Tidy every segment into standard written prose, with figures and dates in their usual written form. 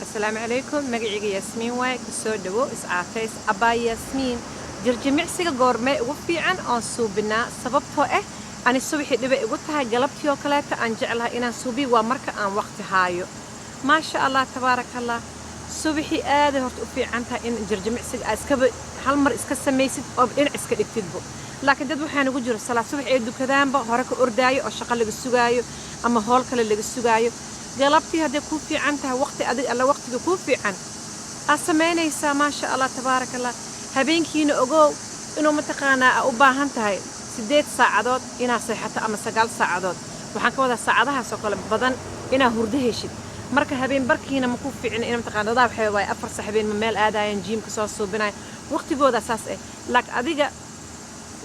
Asalaamu calaykum. Magacayga Yaasmiin waaye. Kusoo dhawo Iscaatays. Abaa Yaasmiin, jirjimicsiga goormee ugu fiican oon suubinaa? Sababtoo ah ani subaxii dhibay igu tahay, galabtii oo kaleeta aan jeclahay inaan suubiyo, waa marka aan waqti haayo. Maasha Allah, tabaaraka Allah. Subaxii aaday horta u fiican tahay in jirjimicsiga aad iskaba hal mar iska samaysid oo dhinac iska dhigtidbo, laakiin dad waxaa nagu jiro salaad subax ee dukadaanba hore ka ordaayo oo shaqo laga sugaayo ama howl kale laga sugaayo. Galabtii hadday kuu fiican tahay, waqti adig alla waqtiga kuu fiican aad samaynaysaa. Maasha Allah, tabaaraka Allah. Habeenkiina ogow inuu mataqaanaa aa u baahan tahay 8 saacadood inaad seexato ama 9 saacadood. Waxaan ka wadaa saacadahaas oo kale badan inaad hurdo heshid. Marka habeen barkiina ma ku fiicna in mataqaana dadaa waxay waaye 4 sax habeen ma meel aadayaan, gym-ka soo suubinaya, waqtigooda saas eh. Laakiin adiga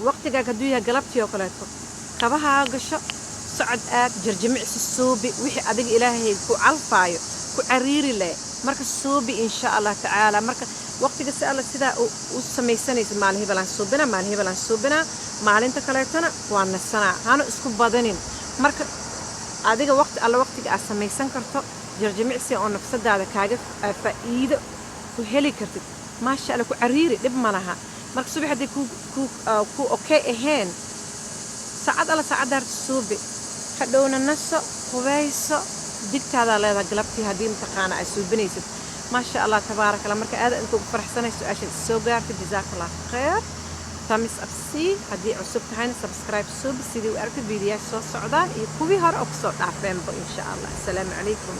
waqtigaaga hadduu yahay galabtii oo kaleeto, kabahaa gasho, socod aad, jirjimicsi suubi, wixii adiga Ilaahay ku calfaayo ku cariiri leh marka suubi, insha Allah tacaala. Marka waqtiga si alla sidaa u samaysanaysa, maalin hebelaan suubinaa, maalin hebelaan suubinaa, maalinta kaleetona waa nasanaa, hana isku badanin. Marka adiga waqti alla waqtiga aad samaysan karto jirjimicsi oo nafsadaada kaaga faa'iido ku heli kartid, maasha Allah, ku cariiri, dhib ma laha. Marka subax hadday ku okay ahayn, saacad alla saacadda harta suubi, hadhowna naso, qubayso, digtaadaa leedaha galabtii haddii mataqaana aad suubinaysid. Maasha Allah, tabaaraka Allah. Marka aada inta ugu faraxsanay su-aashaad soo gaartay. Jazaaka Allah khayr. Thumbs up sii haddii cusub tahayna, subscribe suubi sidii u aragtid fiidiyaasha soo socdaan iyo kuwii hore oo kusoo dhaafeenba, insha Allah. Asalaamu calaykum.